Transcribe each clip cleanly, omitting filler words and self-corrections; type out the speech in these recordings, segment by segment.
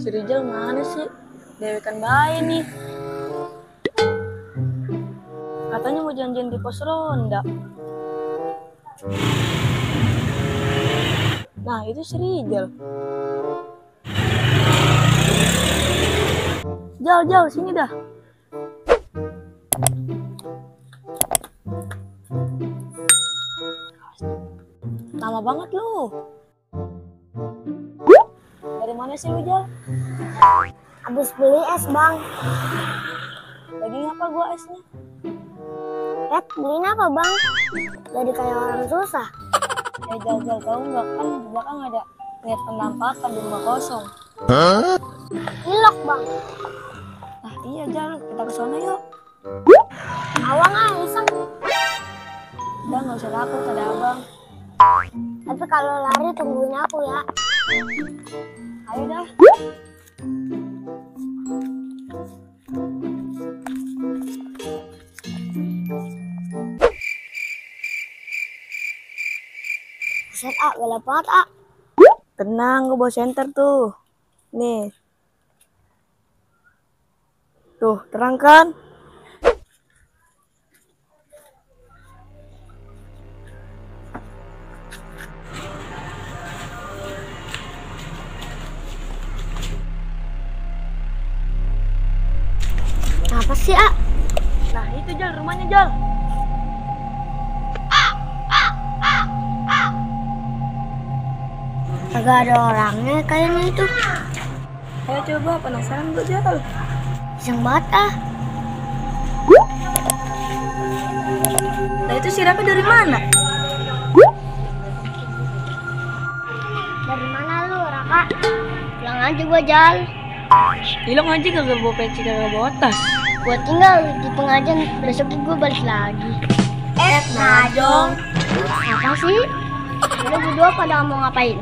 Si Rijal mana sih? Dewekan bayi nih. Katanya mau janjian di pos ronda. Nah, itu si Rijal. Jal, sini dah. Lama banget lu. Dari mana sih lu, Jal? Habis beli es, Bang. Lagi ngapa gua esnya? Beliin apa, Bang? Jadi kayak orang susah. Jal, tahu nggak kan di belakang ada lihat penampakan di rumah kosong. Ilok, Bang. Nah, iya, Jal, kita ke sana yuk. Awang iseng. Udah, nggak usah takut, ada abang. Tapi kalau lari tungguin aku ya. Ayo dah. Buset, gelap banget, Tenang, gue bawa senter tuh. Nih. Tuh, terang kan? Apa sih, Nah, itu Jal, rumahnya Jal. Agak ada orangnya kayaknya itu. Ayo coba, penasaran gue Jal. Iseng banget, Nah, itu si Raka dari mana? Dari mana lu, Raka? Pulang aja gua, Jal. Hilang aja kagak bawa peci, kagak bawa tas. Gua tinggal di pengajian, besoknya gua balik lagi. Najong. Apa sih? Lu berdua pada mau ngapain?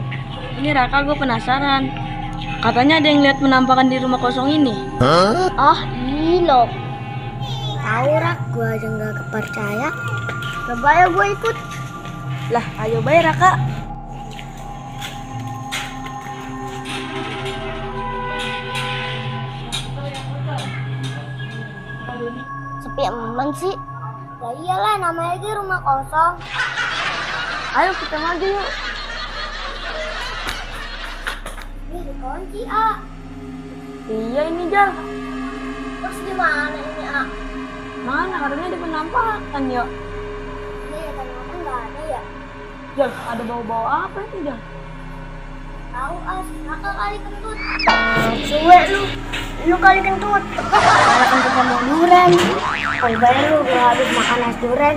Ini Raka, gue penasaran. Katanya ada yang lihat penampakan di rumah kosong ini. Oh, ilok. Tahu, Rak, gua aja nggak kepercaya. Coba ya gua ikut. Lah, ayo bayar Raka. Sepi aman sih. Ya iyalah, namanya aja rumah kosong. Ayo kita maju yuk. Ini dikunci, Iya ini Jal. Terus gimana ini, Mana katanya ada penampakan yuk. Ini ya ternyata nggak ada ya. Jal, ada bau-bau apa ini Jal? Tahu, Raka kali kentut. Suwe lu kali kentut. Kalau kentut sama durian. Kalau bayar lu gua habis makan es durian.